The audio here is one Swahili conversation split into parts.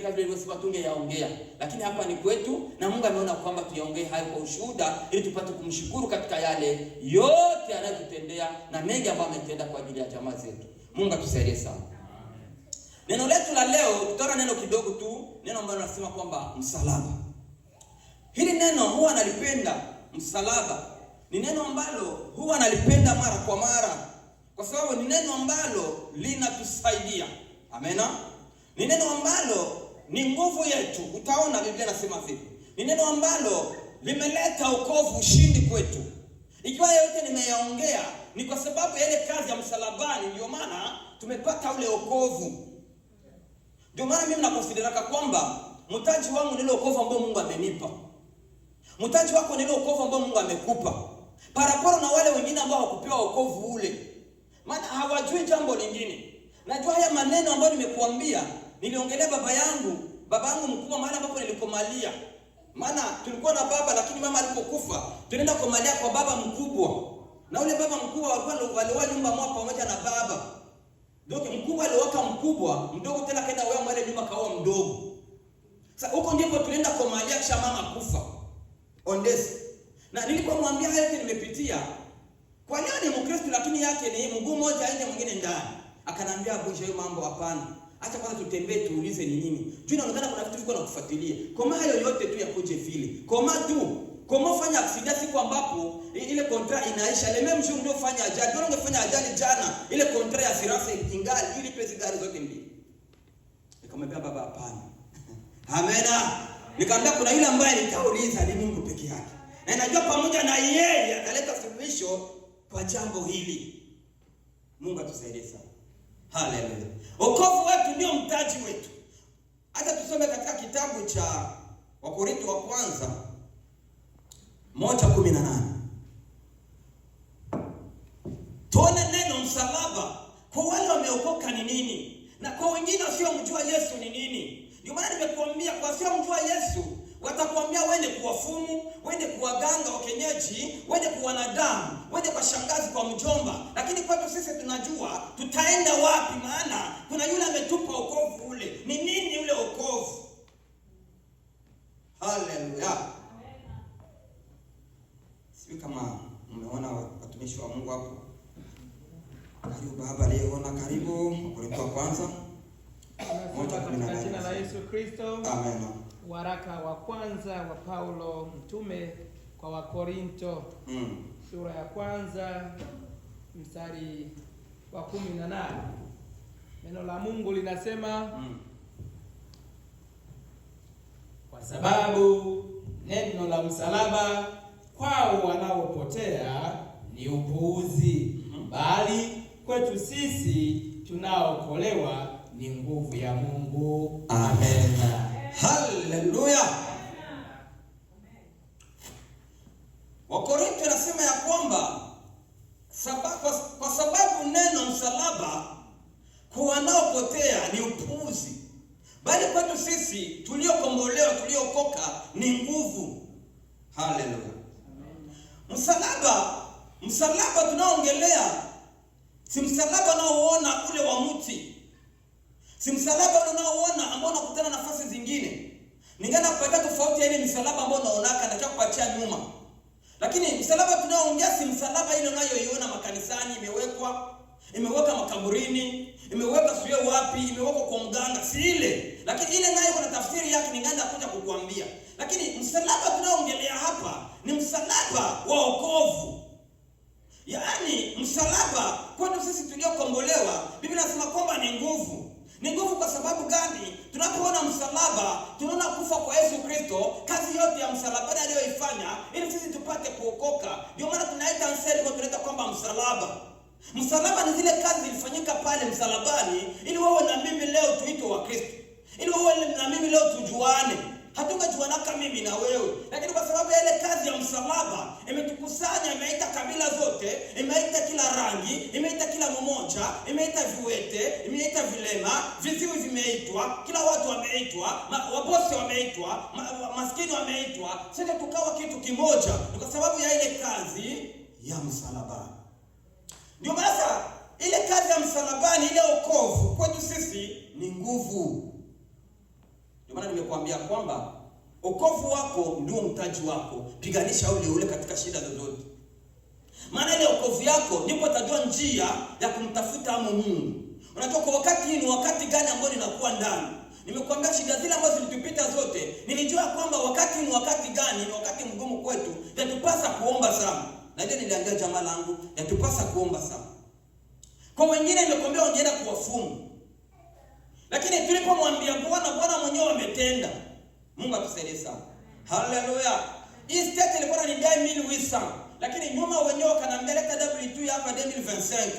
mengine kama vile nilivyosema tungeyaongea, lakini hapa ni kwetu na Mungu ameona kwamba tuyaongee hayo kwa ushuhuda, ili tupate kumshukuru katika yale yote anayotutendea na mengi ambayo ametenda kwa ajili ya jamaa zetu. Mungu atusaidie sana. Neno letu la leo tutaona neno kidogo tu, neno ambalo nasema kwamba msalaba. Hili neno huwa nalipenda, msalaba. Ni neno ambalo huwa nalipenda mara kwa mara, kwa sababu ni neno ambalo linatusaidia. Amena. Ni neno ambalo ni nguvu yetu. Utaona Biblia inasema vipi. Ni neno ambalo limeleta wokovu, ushindi kwetu. Ikiwa yote nimeyaongea ni kwa sababu ya ile kazi ya msalabani, ndio maana tumepata ule wokovu. Ndio maana mimi nakonsideraka kwamba mtaji wangu ni ile wokovu ambao Mungu amenipa. Mtaji wako ni ile wokovu ambao Mungu amekupa. Paraporo na wale wengine ambao hawakupewa wokovu ule, maana hawajui jambo lingine. Najua haya maneno ambayo nimekuambia, niliongelea baba yangu mkubwa mahali ambapo nilikomalia. Maana tulikuwa na baba, lakini mama alipokufa tulienda kukomalia kwa baba mkubwa. Na ule baba mkubwa walikuwa walioa nyumba moja pamoja na baba. Ndio mkubwa aliowaka mkubwa, mdogo tena kaenda wewe mwele nyumba kaoa mdogo. Sasa huko ndipo tulienda kukomalia kisha mama kufa. Ondesi. Na nilipomwambia hayo yote nimepitia, kwa leo ni Mkristo lakini yake ni mguu mmoja nje mwingine ndani. Akanambia Abuja, hiyo mambo hapana. Acha kwanza tutembee tuulize ni nini. Juu inaonekana kuna vitu viko na kufuatilia. Koma hayo yote tu yakuje vile. Koma tu. Koma fanya accident siku ambapo ile contrat inaisha. Le même jour ndio fanya ajali. Ndio ungefanya ajali jana. Ile contrat ya assurance ingali ili pesa gari zote mbili. Nikamwambia baba hapana. Amena. Nikamwambia kuna yule ambaye nitauliza ni Mungu peke yake. Na najua pamoja na yeye ataleta suluhisho kwa jambo hili. Mungu atusaidie sana. Haleluya. Wokovu wetu ndio mtaji wetu. Hata tusome katika kitabu cha Wakorintho wa kwanza 1:18. Tuone neno msalaba kwa wale wameokoka ni nini, na kwa wengine wasiomjua Yesu ni nini. Ndio maana nimekuambia kwa wasiomjua Yesu watakuambia wende kuwafumu, wende kuwaganga wa kienyeji, wende kwa wanadamu, wende kwa shangazi, kwa mjomba. Lakini kwetu sisi tunajua tutaenda wapi, maana kuna yule ametupa wokovu ule. Ni nini ule wokovu? Haleluya. Sijui kama mmeona watumishi wa Mungu hapo. Karibu baba aliyeona, karibu. Wakorintho wa kwanza Tunasoma katika jina la Yesu Kristo. Amen. Waraka wa kwanza wa Paulo mtume kwa Wakorinto sura ya kwanza mstari wa 18. Neno la Mungu linasema kwa sababu neno la msalaba kwao wanaopotea ni upuuzi, bali kwetu sisi tunaokolewa ni nguvu ya Mungu. Amen. Haleluya. Wakorintho anasema ya kwamba kwa sababu neno msalaba kwa wanaopotea ni upuuzi, bali kwetu sisi tuliokombolewa, tuliokoka ni nguvu. Haleluya. Msalaba tunaoongelea si msalaba unaoona ule wa mti, si msalaba ule unaoona ambao unakutana nafasi zingine. Ningana kupatia tofauti ya ile msalaba ambao unaonaka na kupatia nyuma. Lakini msalaba tunaoongea si msalaba ile unayoiona makanisani imewekwa makaburini, imewekwa sio wapi, imewekwa kwa mganga, si ile. Lakini ile nayo kuna tafsiri yake, ningana kuja kukuambia. Lakini msalaba tunaoongelea hapa ni msalaba wa wokovu. Yaani msalaba kwetu sisi tuliokombolewa, Biblia inasema kwamba ni nguvu. Ni nguvu kwa sababu gani? Tunapoona msalaba, tunaona kufa kwa Yesu Kristo, kazi yote ya msalabani aliyoifanya ili sisi tupate kuokoka. Ndio maana tunaita msalaba, tunaita kwamba msalaba. Msalaba ni zile kazi zilifanyika pale msalabani ili wewe na mimi leo tuitwe wa Kristo. Ili wewe na mimi leo tujuane. Hatungejuanaka mimi na wewe, lakini kwa sababu ya ile kazi ya msalaba imetukusanya, imeita kabila zote, imeita kila rangi, imeita kila mmoja, imeita viwete, imeita vilema, viziwi vimeitwa, kila watu wameitwa, wabosi wameitwa, maskini wameitwa, sote tukawa kitu kimoja. Ni kwa sababu ya ile kazi ya msalaba. Ndio maana sasa ile kazi ya msalabani, ile wokovu kwetu sisi ni nguvu. Nimekuambia kwamba wokovu wako ndio mtaji wako, piganisha ule ule katika shida zozote. Maana ile wokovu yako ndipo utajua njia ya kumtafuta amo Mungu. Unajua kwa wakati hii ni wakati gani ambao ninakuwa ndani. Nimekuambia shida zile ambazo zilitupita zote, nilijua kwamba wakati ni wakati gani, ni wakati mgumu kwetu, yatupasa kuomba sana. Na ile niliambia jamaa langu, yatupasa kuomba sana. Kwa wengine nimekuambia wangeenda kuwafumu. Lakini tulipomwambia Bwana, Bwana mwenyewe ametenda. Mungu atusaidie sana. Haleluya. Hii state ilikuwa inanidai 1800, lakini nyuma wenyewe wakaniambia leta W2 hapa 2025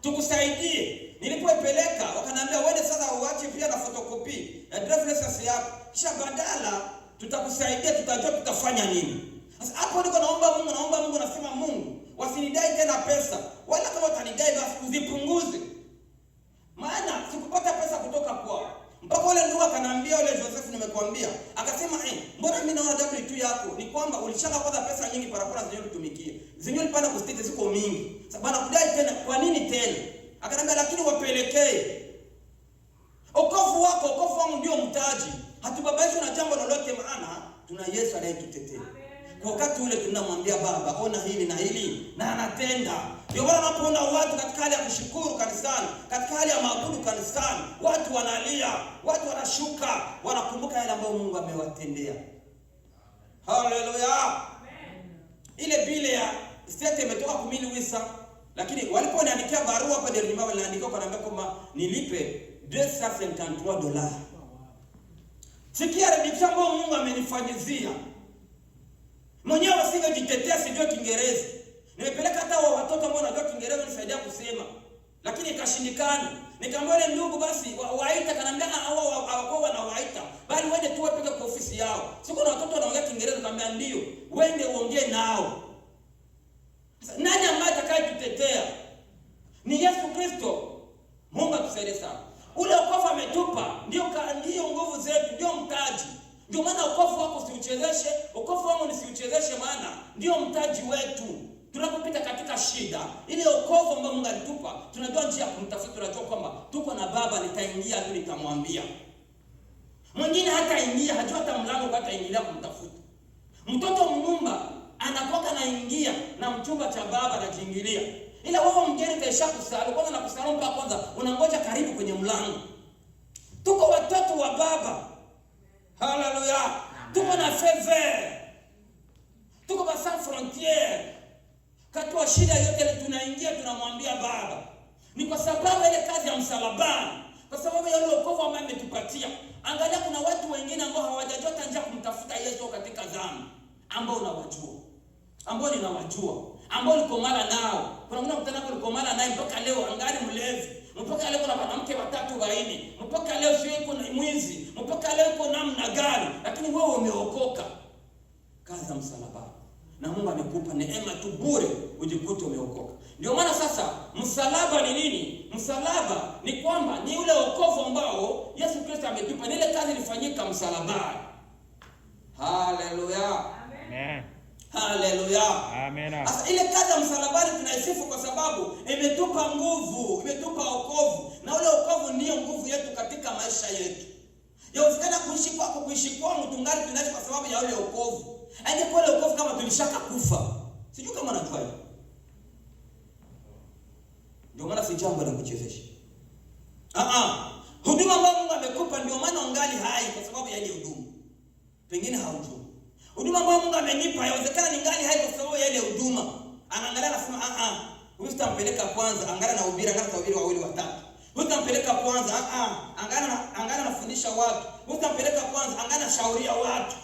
tukusaidie. Nilipoipeleka wakaniambia wewe sasa uache pia na photocopy na driver's license yako, kisha badala tutakusaidia, tutajua tutafanya nini. Sasa hapo niko naomba Mungu, naomba Mungu, nasema Mungu wasinidai tena pesa, wala kama watanidai basi uzipunguze, maana sikupata pesa kutoka kwao. Mpaka ule ndugu akaniambia, ule Joseph nimekuambia, akasema mbona mimi naona W2 yako ni kwamba ulishanga kwanza pesa nyingi parapara zenyewe ulitumikia, zenyewe ulipanda kustiti ziko mingi. Sasa bana kudai tena kwa nini tena? Akaniambia lakini wapelekee. Wokovu wako, wokovu wangu ndio mtaji. Hatubabaishwi na jambo lolote, maana tuna Yesu anayetutetea. Kwa wakati ule tunamwambia Baba, ona hili na hili, na anatenda. Ndio maana unapoona watu katika hali ya kushukuru kanisani, katika hali ya maabudu kanisani, watu wanalia, watu wanashuka, wanakumbuka yale ambayo Mungu amewatendea. Haleluya. Ile bile ya state imetoka 1800, lakini waliponiandikia barua hapa ndio nyumba waliandikia wakaniambia kwamba nilipe $253. Sikia reduction ambayo Mungu amenifanyizia. Mwenyewe wasingejitetea, sijui Kiingereza. Nimepeleka hata wa watoto ambao wanajua Kiingereza nisaidia kusema, lakini ikashindikana. Nikamwambia yule ndugu basi waita, kanambia hao hawakuwa wanawaita, bali wende tu wapige kwa ofisi yao. Siko na watoto wanaongea Kiingereza, nikamwambia ndio, wende uongee nao. Sasa nani ambaye atakayetutetea? Ni Yesu Kristo. Mungu atusaidie sana. Ule wokovu ametupa ndio ndio nguvu zetu, ndio mtaji. Ndio maana wokovu wako usiuchezeshe, wokovu wangu nisiuchezeshe, maana ndio mtaji wetu. Tunapopita katika shida, ile wokovu ambao Mungu alitupa, tunajua njia ya kumtafuta, tunajua kwamba tuko na Baba, nitaingia tu nitamwambia. Mwingine hataingia, hajua hata mlango hataingilia kumtafuta. Mtoto mnyumba anakuwa anaingia na mchumba cha baba anajiingilia. Ila wewe mgeni utaisha kusali kwanza na kusali mpaka kwanza unangoja karibu kwenye mlango. Tuko watoto wa Baba. Haleluya. Tuko na favor. Tuko ba sans frontiere. Katua shida yote ile tunaingia tunamwambia Baba. Ni kwa sababu ile kazi ya msalabani, kwa sababu ya ile wokovu ambayo ametupatia. Angalia kuna watu wengine ambao hawajajua hata njia kumtafuta Yesu katika dhambi, ambao unawajua, ambao ninawajua, ambao ulikomala nao. Kuna mtu mtana ulikomala naye mpaka leo angali mlevi, mpaka leo kuna mwanamke watatu wanne, mpaka leo sio yuko na mwizi, mpaka leo yuko namna gani, lakini wewe umeokoka. Kazi ya msalaba. Na Mungu amekupa neema tu bure ujikute umeokoka. Ndio maana sasa msalaba ni nini? Msalaba ni kwamba ni ule wokovu ambao Yesu Kristo ametupa, ni ile kazi ilifanyika msalabani. Haleluya. Amen. Haleluya. Amen. Sasa ile kazi ya msalabani tunaisifu kwa sababu imetupa nguvu, imetupa wokovu. Na ule wokovu ndio nguvu yetu katika maisha yetu. Yawezekana kuishi kwako, kuishi kwangu tungali tunaishi kwa sababu ya ule wokovu. Angekuwa ule wokovu kama tulishaka kufa. Sijui kama unajua hiyo. Ndio maana si jambo la kuchezesha. Huduma ambayo Mungu amekupa ndio maana ungali hai kwa sababu ya ile huduma. Pengine haujui. Huduma ambayo Mungu amenipa yawezekana ningali hai kwa sababu ya ile huduma. Anaangalia anasema huyu sitampeleka kwanza, angalia na hubiri, angalia tahubiri wawili watatu. Huyu sitampeleka kwanza, angalia anafundisha watu. Huyu sitampeleka kwanza, angalia anashauria watu.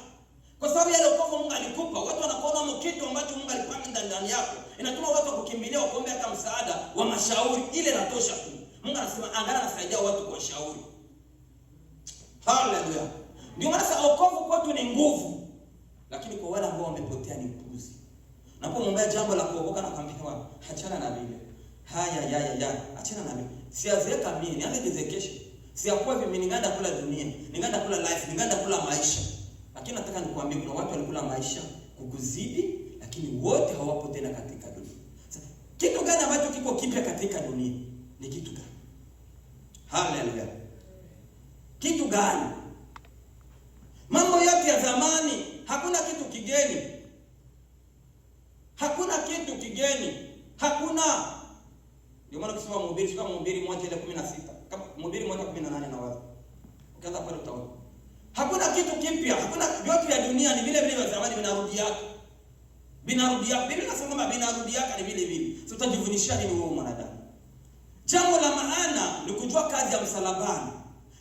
Kwa sababu yale wokovu Mungu alikupa, watu wanakuona kama kitu ambacho Mungu alipanga ndani yako. Inatuma watu kukimbilia wakuombe hata msaada wa mashauri, ile inatosha tu. Mungu anasema angalia anasaidia watu kwa shauri. Haleluya. Ndio maana sasa wokovu kwetu ni nguvu. Lakini kwa wale ambao wamepotea ni upuuzi. Unapomwombea jambo la kuokoka na kwambia wapi? Achana na mimi. Haya ya ya ya, achana na mimi. Siazeeka mimi, nianze jizekeshe. Siyakuwa hivi mimi ninganda kula dunia, ninganda kula life, ninganda kula maisha. Lakini nataka nikwambie kuna watu walikula maisha kukuzidi, lakini wote hawapo tena katika dunia. Sasa kitu gani ambacho kiko kipya katika dunia? Ni kitu gani? Haleluya. Kitu gani? moja ile 16. Kama Mhubiri 1:18 na wazi. Ukianza pale utaona. Hakuna kitu kipya, hakuna, vyote vya dunia ni vile vile vya zamani vinarudia. Vinarudia. Biblia inasema kwamba vinarudia ni vile vile. Sasa utajivunishia nini wewe mwanadamu? Jambo la maana ni kujua kazi ya msalabani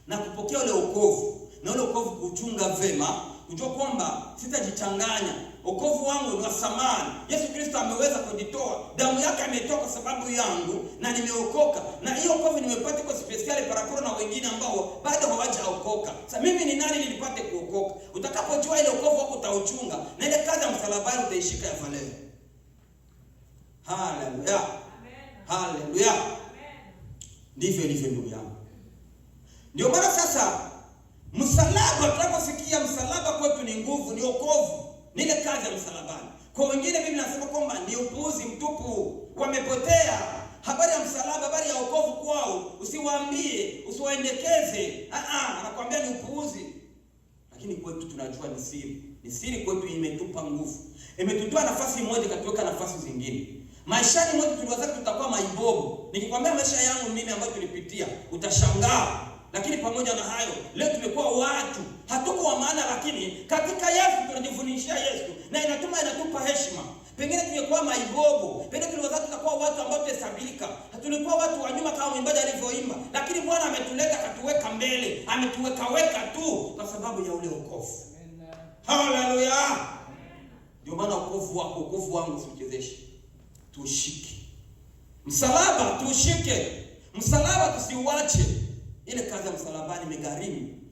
na kupokea ule wokovu, na ule wokovu kuchunga vema, kujua kwamba sitajichanganya. Wokovu wangu ni wa thamani. Yesu Kristo ameweza kujitoa, damu yake ametoa kwa sababu yangu na nimeokoka. Na hiyo wokovu nimepata kwa special paraporo na wengine ambao bado hawajaokoka. Sasa mimi ni nani nilipate kuokoka? Utakapojua ile wokovu wako utauchunga, na ile kazi ya msalabani utaishika ya valeo. Haleluya. Haleluya. Ndivyo ilivyo ndugu yangu. Ndio maana sasa msalaba, tunaposikia msalaba kwetu ni nguvu, ni wokovu, ni ile kazi ya msalabani. Kwa wengine mimi nasema kwamba ni upuuzi mtupu, wamepotea. Habari ya msalaba, habari ya wokovu kwao, usiwaambie, usiwaendekeze. Anakuambia ni upuuzi. Lakini kwetu tunajua ni siri. Ni siri kwetu, imetupa nguvu. Imetutoa nafasi moja ikatuweka nafasi zingine. Maishani mwetu tuliwaza tutakuwa maibobo. Nikikwambia maisha yangu mimi ambayo tulipitia, utashangaa. Lakini pamoja na hayo, leo tumekuwa watu hatuko wa maana, lakini katika Yesu tunajivunishia Yesu na inatupa heshima. Pengine tumekuwa maibobo, pengine tuliwaza tutakuwa watu ambao tutahesabika. Tulikuwa watu wa nyuma kama mwimbaji alivyoimba, lakini Bwana ametuleta akatuweka mbele, ametuweka weka tu kwa sababu ya ule wokovu. Haleluya! Ndio maana wokovu wako, wokovu wangu usichezeshe. Tushike msalaba, tushike msalaba, tusiuache. Ile kazi ya msalabani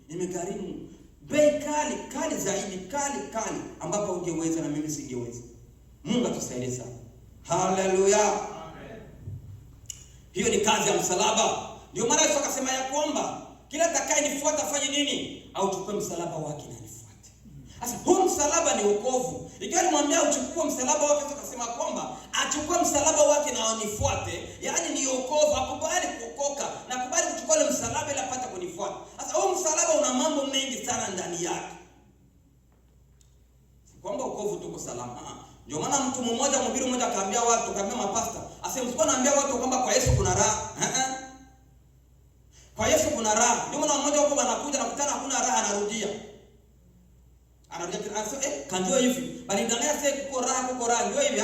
imegharimu bei kali kali zaidi, kali kali, ambapo ungeweza na mimi singeweza. Mungu atusaidie sana. Haleluya. Hiyo ni kazi ya msalaba. Ndio maana Yesu akasema ya kwamba kila atakayenifuata afanye nini? Auchukue msalaba wake na anifuate. Sasa huu msalaba ni wokovu. Ikiwa nimwambia uchukue msalaba wake, Yesu akasema kwamba achukue msalaba wake na anifuate, yaani ni wokovu, akubali kuokoka na akubali kuchukua ile msalaba ili apate kunifuata. Sasa huu msalaba una mambo mengi sana ndani yake. Si kwamba wokovu tuko salama. Ndio maana mtu mmoja, mhubiri mmoja akaambia watu, akaambia mapasta, asema msikuwa naambia watu kwamba kwa Yesu kuna raha. Kwa Yesu kuna raha. Ndio maana mmoja huko anakuja na kukutana hakuna raha, anarudia. Anarudia tena, anasema kanjua hivi. Bali ndanganya sasa kuko raha, kuko raha, ndio hivi.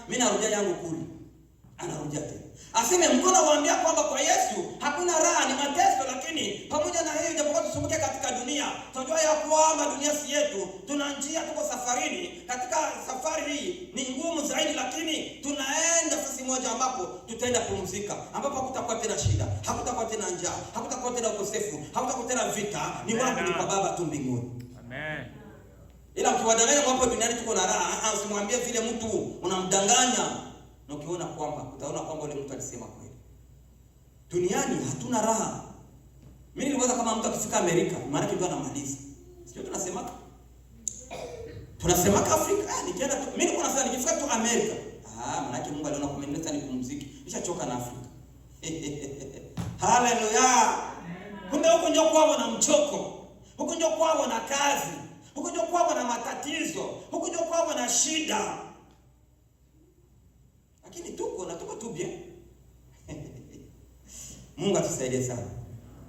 Mimi narudia yangu kule. Anarudia tena. Aseme mkono waambia kwamba kwa Yesu hakuna raha, ni mateso, lakini pamoja na hiyo japokuwa tusumbuke katika dunia, tunajua ya kwamba dunia si yetu, tuna njia, tuko safarini. Katika safari hii ni ngumu zaidi, lakini tunaenda fasi moja ambapo tutaenda kupumzika, ambapo hakutakuwa tena shida, hakutakuwa tena njaa, hakutakuwa tena ukosefu, hakutakuwa tena vita. Ni wapi? Ni kwa Baba tu mbinguni. Amen. Ila ukiwadanganya hapo duniani tuko na raha, usimwambie vile mtu unamdanganya. Na ukiona kwamba utaona kwamba yule mtu alisema kweli. Duniani hatuna raha. Mimi niliwaza kama mtu akifika Amerika, maana ndio anamaliza. Sio tunasemaka? Tunasemaka Afrika, nikienda tu, mimi nilikuwa nasema nikifika tu Amerika. Maana Mungu aliona kwamba nileta nipumzike. Nishachoka na Afrika. Haleluya. Kumbe huko ndio kwao na mchoko. Huko ndio kwao na kazi. Huko ndio kwao na matatizo. Huko ndio kwao na shida. Lakini tuko na tuko tu bien. Mungu atusaidie sana.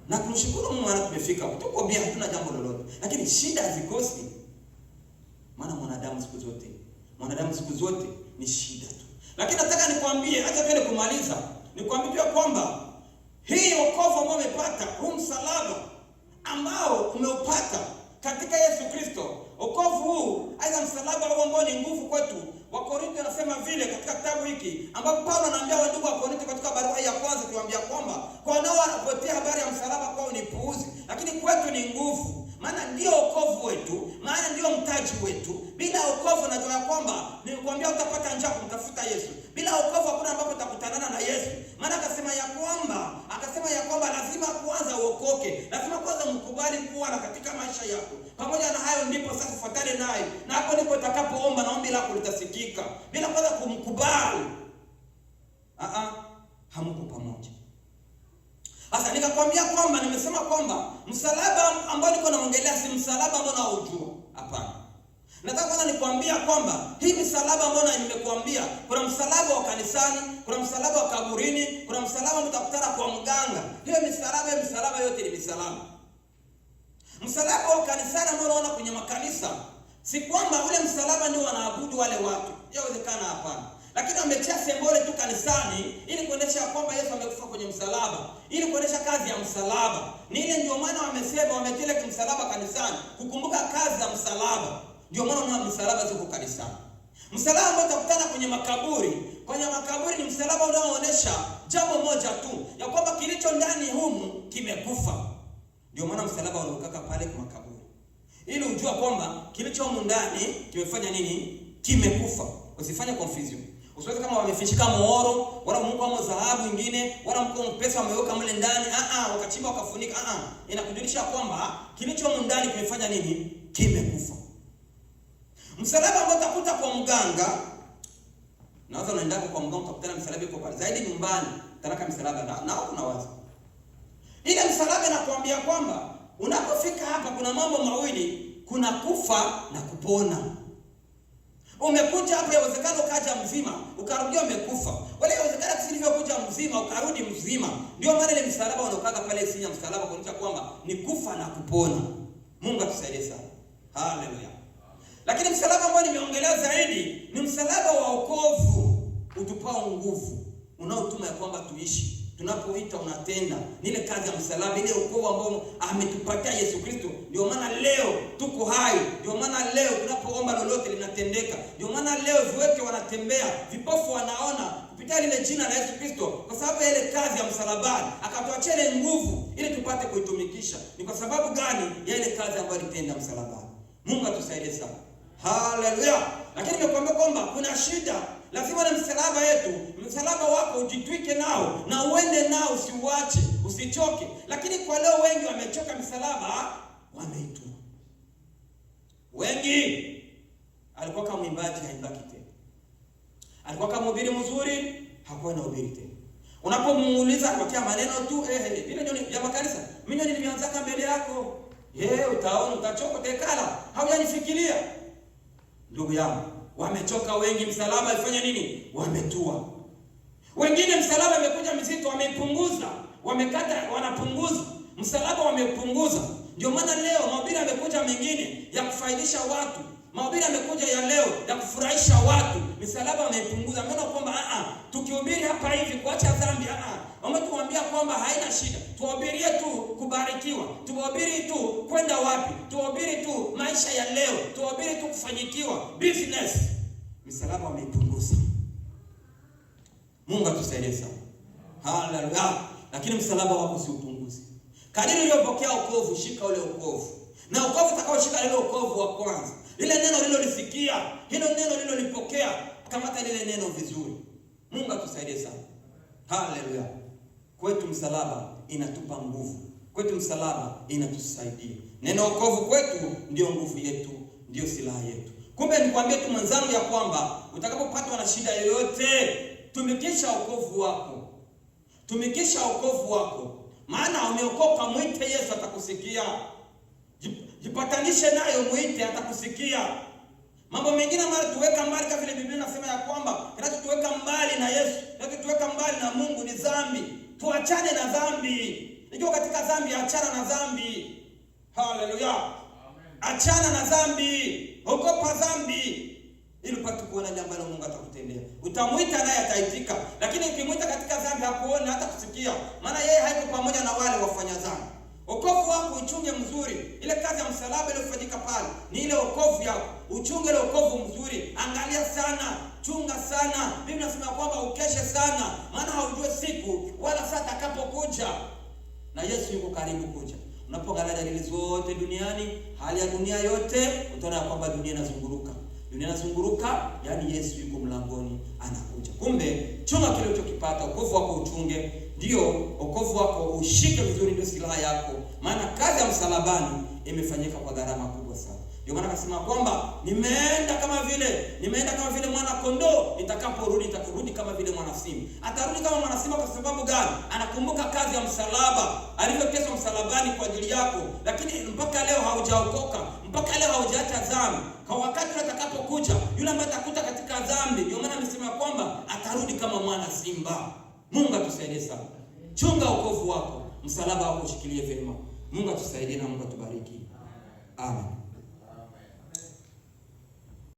Na kumshukuru Mungu maana tumefika. Tuko bien, hatuna jambo lolote. Lakini shida hazikosi. Maana mwanadamu siku zote ni shida tu. Lakini nataka nikwambie, acha tuende kumaliza. Nikwambie pia kwamba hii wokovu ambao umepata, huu msalaba ambao umeupata katika Yesu Kristo, wokovu huu, aidha msalaba huu ambao ni nguvu kwetu. Wakorintho anasema vile katika kitabu hiki ambapo Paulo anaambia wandugu wa Korinto katika barua ya kwanza kuambia kwamba kwa wanaopotea habari ya msalaba kwao ni puuzi, lakini kwetu ni nguvu. Maana ndio wokovu wetu, maana ndio mtaji wetu. Bila wokovu najua kwamba nilikwambia utapata njaa kumtafuta Yesu. Bila wokovu hakuna ambapo utakutanana na Yesu. Maana akasema ya kwamba lazima kwanza uokoke, lazima kwanza mkubali kuwa na katika maisha yako. Pamoja na hayo ndipo sasa ufuatane naye. Na hapo ndipo utakapoomba na ombi lako litasikika. Bila kwanza kumkubali, hamko pamoja. Sasa nikakwambia kwamba nimesema kwamba msalaba ambao niko naongelea si msalaba ambao naujua. Hapana. Nataka kwanza nikwambia kwamba hii misalaba ambayo nimekuambia, kuna msalaba wa kanisani, kuna msalaba wa kaburini, kuna msalaba mtakutana kwa mganga. Hiyo misalaba, hiyo misalaba yote ni misalaba. Msalaba wa kanisani ambao unaona kwenye makanisa, si kwamba ule msalaba ndio wanaabudu wale watu. Yawezekana hapana. Lakini wametia sembole tu kanisani ili kuonesha kwamba Yesu amekufa kwenye msalaba, ili kuonesha kazi ya msalaba. Ni ile ndio maana wamesema wametia msalaba kanisani, kukumbuka kazi za msalaba. Ndio maana unaona msalaba ziko kanisani. Msalaba ambao utakutana kwenye makaburi, kwenye makaburi ni msalaba unaoonyesha jambo moja tu, ya kwamba kilicho ndani humu kimekufa. Ndio maana msalaba unaokaka pale kwa makaburi, ili ujua kwamba kilicho humu ndani kimefanya nini? Kimekufa. Usifanye confusion. Usiweze kama wamefishika muoro, wala Mungu ama dhahabu nyingine, wala mko pesa wameweka mle ndani, wakachimba wakafunika, Inakujulisha kwamba kilicho humu ndani kimefanya nini? Kimekufa. Msalaba ambao utakuta kwa mganga, na watu wanaenda kwa mganga utakutana msalaba iko pale. Zaidi nyumbani, taraka msalaba na kuna wazi. Ile msalaba inakuambia kwamba unapofika hapa kuna mambo mawili, kuna kufa na kupona. Umekuja hapa, yawezekana ukaja mzima, ukarudia umekufa. Wala yawezekana tulivyokuja mzima ukarudi mzima. Ndio maana ile msalaba unaokaga pale chini ya msalaba kuonyesha kwamba ni kufa na kupona. Mungu atusaidie sana. Haleluya. Lakini msalaba ambao nimeongelea zaidi ni msalaba wa wokovu utupao nguvu, unaotuma ya kwamba tuishi. Tunapoita unatenda. Ni ile kazi ya msalaba, ile wokovu ambao ametupatia Yesu Kristo. Ndio maana leo tuko hai. Ndio maana leo tunapoomba lolote linatendeka. Ndio maana leo viwete wanatembea, vipofu wanaona kupitia lile jina la Yesu Kristo, kwa sababu ya ile kazi ya msalabani akatuachia ile nguvu ili tupate kuitumikisha. Ni kwa sababu gani? Ya ile kazi ambayo alitenda msalabani. Mungu atusaidie sana. Haleluya. Lakini nimekuambia kwamba kuna shida. Lazima na msalaba yetu, msalaba wako ujitwike nao na uende nao, usiuache, usichoke. Lakini kwa leo wengi wamechoka msalaba, wameitua. Wengi alikuwa kama mwimbaji haimbaki tena. Alikuwa kama mhubiri mzuri, hakuwa na hubiri tena. Unapomuuliza anakutia maneno tu, vile ndio ya makanisa. Mimi ndio nilianza mbele yako. Utaona utachoka utekala. Haujanifikiria. Ndugu yangu, wamechoka wengi, msalaba ifanya nini? Wametua. Wengine msalaba imekuja mzito, wameipunguza, wamekata, wanapunguza. Msalaba wamepunguza. Ndio maana leo mahubiri yamekuja mengine ya kufaidisha watu. Mahubiri yamekuja ya leo ya kufurahisha watu. Msalaba wameipunguza. Maana kwamba tukihubiri hapa hivi kuacha dhambi, wametuambia kwamba haina shida. Tuhubirie tu kubarikiwa, tuhubiri tu kwenda wapi, tuhubiri tu maisha ya leo, tuhubiri tu kufanyikiwa, business. Msalaba wameipunguza. Mungu atusaidie sana. Haleluya. Lakini msalaba wako usiupunguze. Kadiri uliyopokea wokovu, shika ule wokovu. Na wokovu utakaoshika ile wokovu wa kwanza, lile neno lililolisikia, hilo neno lililolipokea, kamata lile neno vizuri. Mungu atusaidie sana. Haleluya. Kwetu msalaba inatupa nguvu. Kwetu msalaba inatusaidia. Neno wokovu kwetu ndio nguvu yetu, ndio silaha yetu. Kumbe nikwambie tu mwenzangu ya kwamba utakapopatwa na shida yoyote, tumikisha wokovu wako. Tumikisha wokovu wako. Maana umeokoka, mwite Yesu atakusikia. Jipatanishe nayo, mwite atakusikia. Mambo mengine mara tuweka mbali, kama vile Biblia inasema ya kwamba kinachotuweka mbali na Yesu, kinachotuweka mbali na Mungu ni dhambi. Tuachane na dhambi. Nikiwa katika dhambi, achana na dhambi. Haleluya. Achana na dhambi. Ogopa dhambi ili upate kuona jambo ambalo Mungu atakutendea. Utamuita naye ataitika. Lakini ukimuita katika dhambi hakuona hata kusikia. Maana yeye hayuko pamoja na wale wafanya dhambi. Wokovu wako uchunge mzuri. Ile kazi ya msalaba iliyofanyika pale ni ile wokovu yako. Uchunge ile wokovu mzuri. Angalia sana, chunga sana. Mimi nasema kwamba ukeshe sana, maana haujui siku wala saa atakapokuja. Na Yesu yuko karibu kuja. Unapoangalia dalili zote duniani, hali ya dunia yote, utaona kwamba dunia inazunguruka. Dunia inazunguruka, yani Yesu yuko mlangoni anakuja. Kumbe chunga kile ulichokipata, wokovu wako uchunge, ndio wokovu wako ushike vizuri, ndio silaha yako. Maana kazi ya msalabani imefanyika kwa gharama kubwa sana. Ndio maana akasema kwamba nimeenda kama vile mwana kondoo, nitakaporudi nitakurudi kama vile mwana simba. Atarudi kama mwana simba kwa sababu gani? Anakumbuka kazi ya msalaba, alivyoteswa msalabani kwa ajili yako, lakini mpaka leo haujaokoka, mpaka leo haujaacha dhambi. Kwa wakati ule atakapokuja, yule ambaye atakuta katika dhambi, ndio maana amesema kwamba atarudi kama mwana simba. Mungu atusaidie sana. Chunga wokovu wako, msalaba wako ushikilie vyema. Mungu atusaidie na Mungu atubariki. Amen.